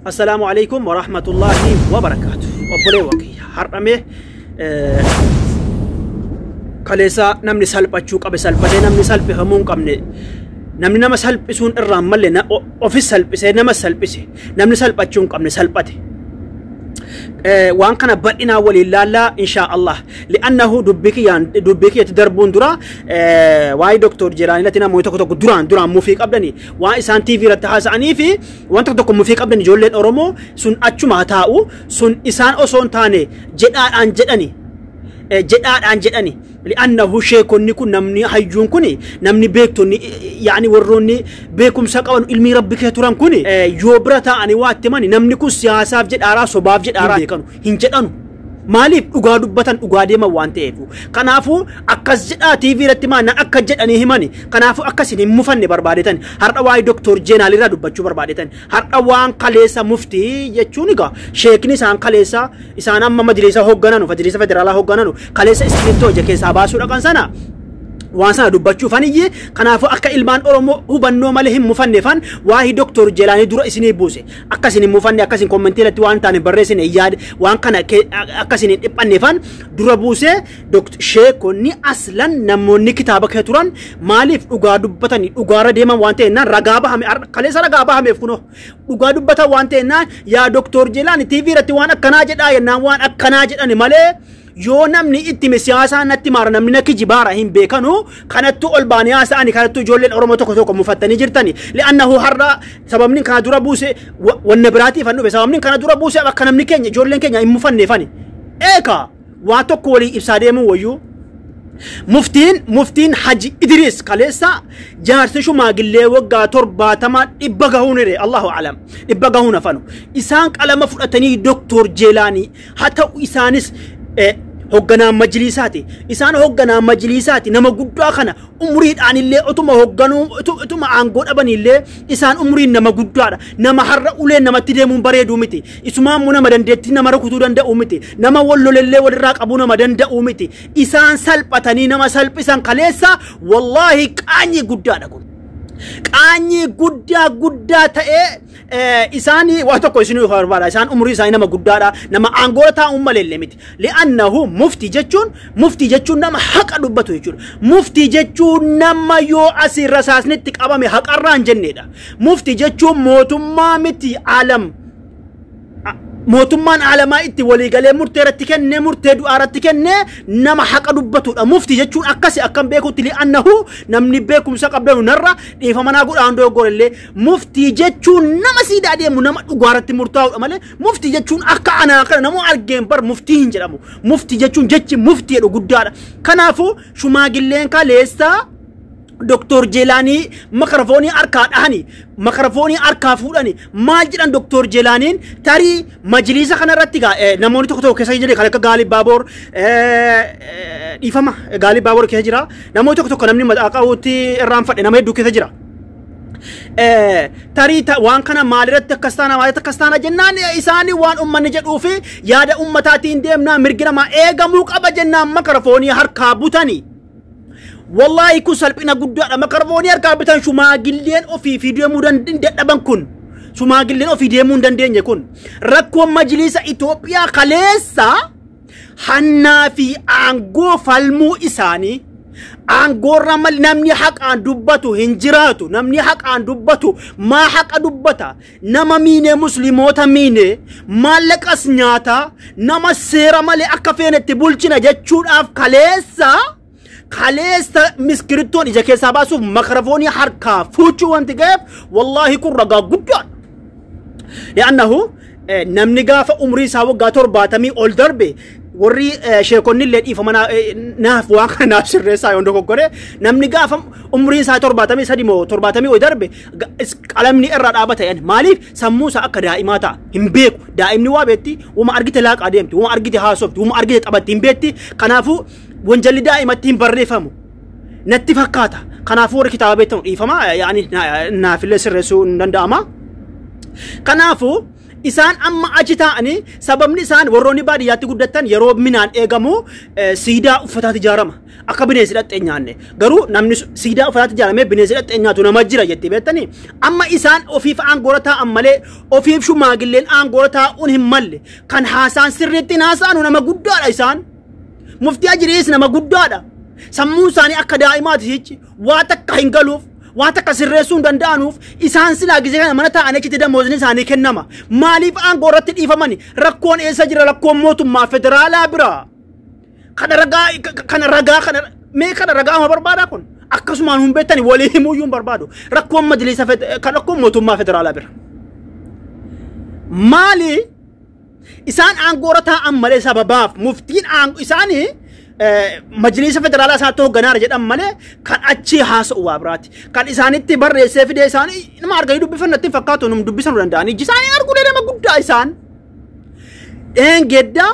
Assalaamu alaikum wa rahmatullahi wa barakaatu. Obboleewwan kiyya har'ame kaleessa namni salphachuu qabe salphatee, namni salphifamuu hin qabne, namni nama salphisuun irraan malle ofis salphisee nama salphise, namni salphachuu hin qabne salphate. Waan kana bal'inaa waliin laallaa inshaa Allah. Li'annahu dubbii kiyyaan dubbii kiyyatti darbuun dura waa'ee Doktor Jeelaanii irratti namoonni tokko tokko duraan duraan mufii qabdani, waan isaan TV irratti haasa'anii fi waan tokko tokko mufii qabdani, ijoolleen Oromoo sun achuma haa taa'u. Sun isaan osoo hin taane jedhaadhaan jedhani, jedhaadhaan jedhani. Li'annahu sheekonni kun, namni hayyuun kun, namni beektonni, yaani warroonni beekumsa qaban, ilmii rabbi kee turan kun, yoo bira taa'anii waa itti himani, namni kun siyaasaaf jedhaaraa, sobaaf jedhaaraa beekanu hin jedhanu. Maaliif? Dhugaa dubbatan, dhugaa deeman waan ta'eef. Kanaafuu akkas jedhaa TV irratti maa na akka jedhanii himani. Kanaafuu akkasin hin mufanne barbaadetan. Har'a waa'ee Doktor Jeelaanii irraa dubbachuu barbaadetan. Har'a waan kaleessa muftii jechuun egaa sheekni isaan kaleessa, isaan amma majliisa hooggananu, majliisa federaalaa hooggananu, kaleessa iskiriiptoo ija keessaa baasuu dhaqan sana, waan sana dubbachuuf aniyyi. Kanaafuu akka ilmaan Oromoo hubannoo malee hin mufanneefan waa'ee Doktor Jeelaanii dura isinii buuse. Akka isin hin mufanne, akka isin comment irratti waan taane barreessine yaade, waan kana akka isin hin dhiphanneefan dura buuse. Sheekonni aslan namoonni kitaaba kee turan maaliif dhugaa dubbatanii dhugaarra deeman waan ta'e ragaa bahame, kaleessa ragaa bahameef kunoo dhugaa dubbatan waan ta'e. Yaa Doktor Jeelaanii TV irratti waan akkanaa jedhaa jennaan waan akkanaa jedhani malee, yoo namni itti hime siyaasaa natti maara, namni na kijibaara hin beekanu. Kanattu ol baanii haasa'ani, kanattu ijoolleen Oromoo tokko tokko mufattanii jirtani. Li'annahu har'a sababni kana dura buuse wanna biraatiif an dhufe, sababni kana dura buuse akka namni keenya, ijoolleen keenya hin mufanneefani. Eeka waa tokko walii ibsaa deemuu wayyuu. Muftiin Haji Idris kaleessa jaarsi shumaagillee waggaa 70 100 gahuun hire, Allahu alam, 100 gahuun hafanu, isaan qalama fudhatanii Doktor Jeelaanii haa ta'u, isaanis hoogganaa majliisaati. Isaan hoogganaa majliisaati. Nama guddaa kana umriidhaan illee utuma hoogganuu, utuma aangoo dhaban illee, isaan umriin nama guddaadha. Nama har'a uleen namatti deemuun bareeduu miti. Isumaan immoo nama dandeettii nama rukutuu danda'u miti. Nama wallolellee walirraa qabuu nama danda'u miti. Isaan salphatanii nama salphisan kaleessa. Wallaahi qaanyii guddaadha kun. Qaanyii guddaa guddaa ta'ee isaan waa tokko isinii barbaada. Isaan umurii isaanii nama guddaadha. Nama aangoo taa'uun malee illee miti. Li'annahu muftii jechuun nama haqa dubbatu jechuudha. Muftii jechuun nama yoo asii rasaasnitti qabame haqarraa hin jenneedha. Muftii jechuun mootummaa miti alam. Mootummaan alamaa itti waliigalee murtee irratti kennee, murtee du'aa irratti kennee, nama haqa dubbatudha. Muftii jechuun akkasi akkam beekutti, li'annahu namni beekumsa qabdanu narra dhiifama naa godhaan dogoggorellee, muftii jechuun nama siidaa deemu, nama dhugaa irratti murtaa'udha malee, muftii jechuun akka anaa kana nama argeen bar muftii hin jedhamu. Muftii jechuun jechi muftii jedhu guddaadha. Kanaafuu shumaagilleen kaleessaa Doktor Jeelaanii makarafoonii harkaa dhahanii, makarafoonii harkaa fuudhanii maal jedhan? Doktor Jeelaaniin tarii majliisa kanarratti namoonni tokko tokko keessa jiran, kan akka Gaalii Baaboor, dhiifama, Gaalii Baaboor keessa jira, namoonni tokko tokko, namni maqaa qabuutti irraanfadhe, nama hedduu keessa jira. Tarii waan kana maalirratti akkas taana, maalirratti akkas taana jennaan, isaanii waan ummanni jedhuu fi yaada ummataatiin deemnaa, mirgi namaa eegamuu qaba jennaan makarafoonii harkaa butanii. Wallaahi kun salphina guddaadha. Makarafoonii harkaa bitan shumaagilleen ofii fi deemuu dadhaban kun. Shumaagilleen ofii deemuu hin dandeenye kun. Rakkoon majliisa Itoophiyaa kaleessa hannaa fi aangoo falmuu isaanii, aangoorra mal namni haqaan dubbatu hin jiraatu. Namni haqaan dubbatu maa haqa dubbata? Nama miinee, musliimoota miinee, maallaqas nyaata, nama seera malee akka feenetti bulchina jechuudhaaf kaleessa miskirittoon ija keessaa baasuuf makarafoonii harkaa fuuchuu wanti ga'eef, wallaahi kun ragaa guddaadha. Li'annahu namni gaafa umrii isaa waggaa 70 ol darbe, warri sheekonni illee dhiifama naaf, waan kana naaf sirreessaa yoon dogoggore, namni gaafa umrii isaa 73 moo 70 ol darbe qalamni irraa dhaabata. Yan maaliif? Sammuu isaa akka daa'imaa ta'a, hin beeku. Daa'imni waa beetti, wama argite laaqaa deemti, wama argite haasofti, wama argite taphatti, hin beetti. Kanaafuu wanjalli daa'imatti hin barreeffamu natti fakkaata. Kanaafuu warri kitaaba beektan dhiifama, yaani naafillee sirreessuu hin danda'ama. Kanaafuu Isaan amma achi taa'anii sababni isaan warroonni baadiyyaatti guddatan yeroo minaan eegamu siidaa uffataatti ijaarama. Akka bineensi dhaxxee nyaanne. Garuu namni siidaa uffataatti ijaaramee bineensi dhaxxee nyaatu nama jira jettee beektanii. Amma isaan ofiif aangoora taa'an malee ofiif shumaagilleen aangoora taa'uun hin malle. Kan haasaan sirriitti hin haasa'anu nama guddaadha isaan. Muftii Hajiriis nama guddaadha. Sammuun isaanii akka daa'imaati jechi waa takka hin galuuf. Waa takka sirreessuu hin danda'anuuf isaan silaa gisee kana mana taa'anii achitti damoosni isaanii kennama. Maaliif aangoo irratti dhiifamani? Rakkoon eessa jira? Rakkoon mootummaa federaalaa bira. Kana ragaa kana mee kana ragaa amma barbaadaa kun? Akkasumaan hin beektani walii himuuyyuu hin barbaadu. Rakkoon majlisa kan rakkoon mootummaa federaalaa bira. Maali isaan aangoo irra taa'an malee sababaaf muftiin isaanii majlisa federaalaa isaatti hoogganaara jedhan malee kan achi haasa'u waa biraati. Kan isaanitti barreessee fidee isaanii nama arganii dubbifanna ittiin fakkaatu num dubbisanuu danda'anii iji isaanii arguu nama guddaa isaan. Dheengaddaa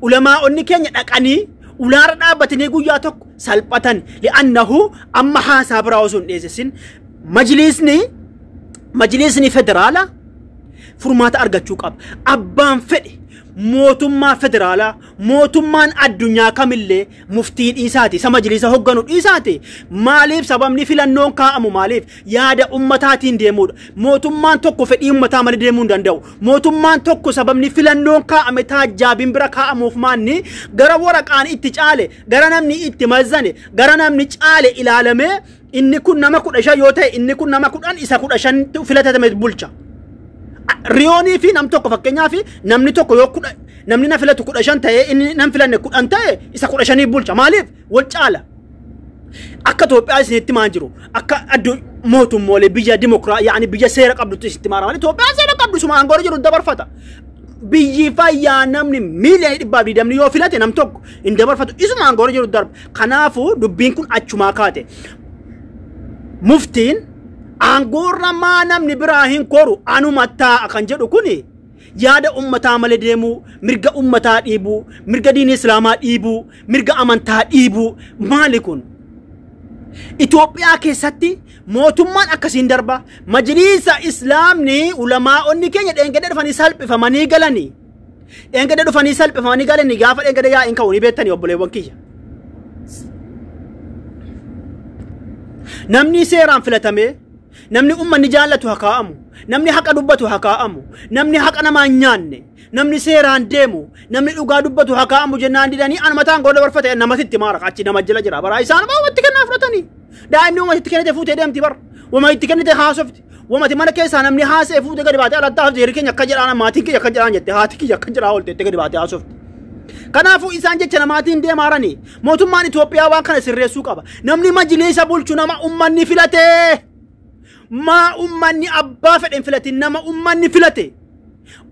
ulamaa'onni keenya dhaqanii ulaara dhaabbatanii guyyaa tokko salphatan li'annahu amma haasaa biraa osoo hin dhiyeessin majlisni federaalaa furmaata argachuu qaba. Abbaan fedhe mootummaa federaalaa mootummaan addunyaa kamillee muftii dhiisaati isa majlisa hogganu dhiisaati. Maaliif sababni filannoon kaa'amu maaliif yaada ummataatiin deemuudha. Mootummaan tokko fedhii ummataa malee deemuu hin danda'u. Mootummaan tokko sababni filannoon kaa'ame taajjaabiin bira kaa'amuuf maanni gara waraqaan itti caale gara namni itti mazzane gara namni caale ilaalamee inni kun nama 15 yoo ta'e inni kun nama 10 isa 15 filatatame bulcha. Riyoonii fi nam tokko fakkeenyaaf namni tokko yoo namni na filatu 15 ta'e inni nam filanne 10 ta'e isa 15 bulcha. Maaliif wal caala? Akka Itoophiyaa isinitti maan jiru akka mootummoolee biyya dimokiraasii yaani biyya seera qabdutti isinitti maara malee Itoophiyaan seera qabdu suma aangoo jiru dabarfata. Biyyi fayyaa namni miiliyoona 120 yoo filate nam tokko hin dabarfatu isuma aangoo jiru darba. Kanaafuu dubbiin kun achumaa kaate. Muftiin aangoorra maa namni biraa hin koru anuma taa'a kan jedhu kuni yaada ummataa malee deemuu, mirga ummataa dhiibuu, mirga diinii islaamaa dhiibuu, mirga amantaa dhiibuu maali kun? Itoophiyaa keessatti mootummaan akkasiin darba. Majlisa islaamni ulamaa'onni keenya dheengadda dhufanii salphifamanii galanii. Dheengadda dhufanii salphifamanii galanii gaafa dheengadda yaa'iin ka'u ni beektanii obboleewwan kiyya. Namni seeraan filatamee namni ummanni jaallatu haa kaa'amu, namni haqa dubbatu haa kaa'amu, namni haqa namaa hin nyaanne, namni seeraan deemu, namni dhugaa dubbatu haa kaa'amu jennaan didanii an mataan gola barfate namatti maara achi nama jala jira bara isaan wamatti kennaa fudhatanii. Daa'imni wamatti kennite fuutee deemti bara wamatti kennite haasofti wamatti mana keessaa namni haasa'e fuutee gadi baatee alatti haasofti yerri keenya akka jedhaan maatiin kiyya akka jedhaan jette haati kiyya akka jedhaa oolte gadi baatee haasofti. Kanaafuu isaan jecha namaatiin deemaarani mootummaan Itoophiyaa waan kana sirreessuu qaba. Namni majlisa bulchu nama ummanni filatee. Maa ummanni abbaa fedhen filatin nama ummanni filate.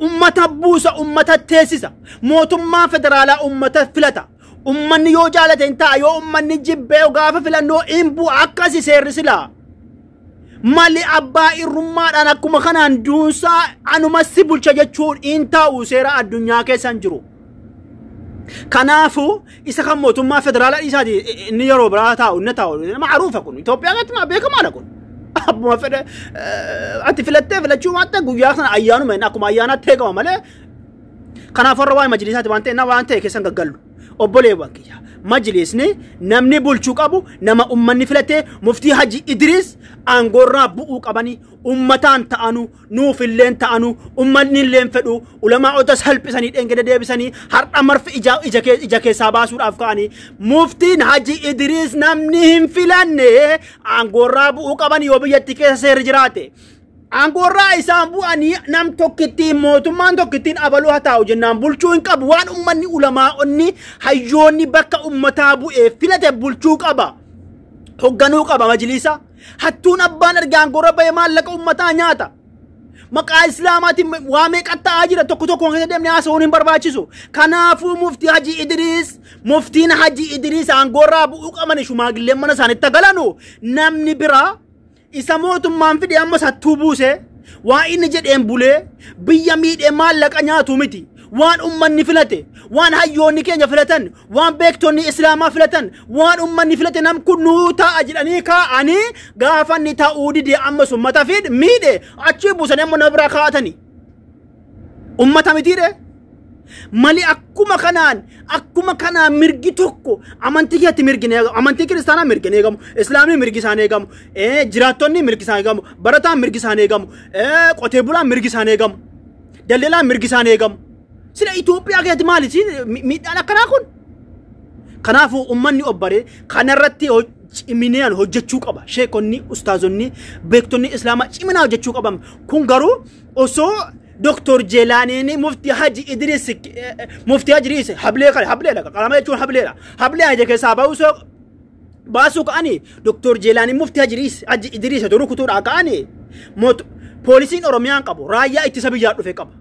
Ummata buusa ummata teessisa. Mootummaan federaalaa ummata filata. Ummanni yoo jaalate hin ta'a yoo ummanni jibbee gaafa filannoo hin bu'a akkasi seerri silaa. Mali abbaa irrummaadhaan akkuma kanaan duunsaa anuma si bulcha jechuun hin taa'u seera addunyaa keessa hin jiru. Kanaafuu isa kan mootummaa federaalaa dhiisaati inni yeroo biraa taa'u inni taa'u ma'aruufa kun Itoophiyaa keessatti beekamaadha kun. Abbuma fedhe ati filattee filachuu waatte guyyaa sana ayyaanuma inni akkuma ayyaanaatti eegama malee kanaaf warra waa'ee majlisaati waan ta'e waan ta'e keessan gaggallu. Obboleewwan kiyya majlisni namni bulchuu qabu nama ummanni filatee muftii Haji Idris aangoorraa bu'uu qabanii ummataan ta'anu nuufilleen ta'anu ummanni illeen fedhu ulamaa'ota salphisanii dheengede deebisanii har'a marfi ija keessaa baasuudhaaf ka'anii muftiin Haji Idris namni hin filanne aangoorraa bu'uu qabanii yoo biyyatti keessa seerri jiraate. Aangoorraa isaan bu'anii nam tokkittiin mootummaan tokkittiin abaluu haa taa'u jennaan bulchuu hin qabu waan ummanni ulamaa'onni hayyoonni bakka ummataa bu'ee filate bulchuu qaba. Hogganuu qaba majlisa. Hattuun abbaan erga aangoorra ba'e maallaqa ummataa nyaata. Maqaa islaamaatiin waa meeqa ta'aa jira tokko tokko keessa deemnee haasa'uun hin barbaachisu. Kanaafuu muftii Haji Idris muftiin Haji Idris aangoorraa bu'uu qaban shumaagilleen mana isaanitti galanu namni biraa isa mootummaan fide amma sattuu buuse waa inni jedheen bulee biyya miidhee maallaqa nyaatu miti waan ummanni filate waan hayyoonni keenya filatan waan beektonni islaamaa filatan waan ummanni filate nam kun nuu taa'a jedhanii kaa'anii gaafa inni ta'uu dide amma summata fid miidhe achi buusanii amma nama biraa kaa'atanii. Ummata mitiidhe. Mali akkuma kanaan mirgi tokko amantii keetti mirgi ni eegamu. Amantii kiristaanaa mirgi ni eegamu. Islaamni mirgi isaan eegamu. Jiraattonni mirgi isaan eegamu. Barataan mirgi isaan eegamu. Qotee bulaan mirgi isaan eegamu. Daldalaan mirgi isaan eegamu. Sila Itoophiyaa keessatti maali miidhaan akkanaa kun? Kanaafuu uummanni obbaree kanarratti ciminaan hojjechuu qaba. Sheekonni, ustaazonni, beektonni islaamaa ciminaan hojjechuu qaban. Kun garuu osoo Dr. Jeelaaniin Mufti Haji Idris Mufti Haji Idris hablee kana hableedha qalama jechuun hableedha. Hablee haja keessaa baasuu baasuu ka'anii Dr. Jeelaaniin Mufti Haji Idris duruu kutuudhaa ka'anii poolisiin Oromiyaan qabu raayyaa ittisa biyyaa dhufe qaba.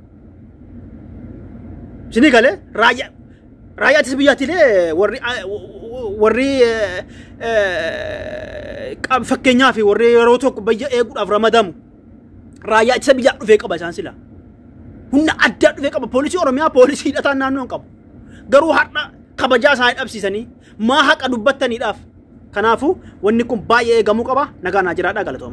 Isinii galee raayyaa ittisa biyyaatiilee warri fakkeenyaaf warri yeroo tokko biyya eeguudhaaf ramadamu raayyaa ittisa biyyaa dhufee qaba isaan sila. Humna addaa dhufee qaba. Poolisii Oromiyaa poolisii hidhataan naannoo hin qabu. Garuu har'a kabajaa isaanii dhabsiisanii maa haqa dubbattaniidhaaf. Kanaafuu wanni kun baay'ee eegamuu qaba. Nagaa naa jiraadhaa galatooma.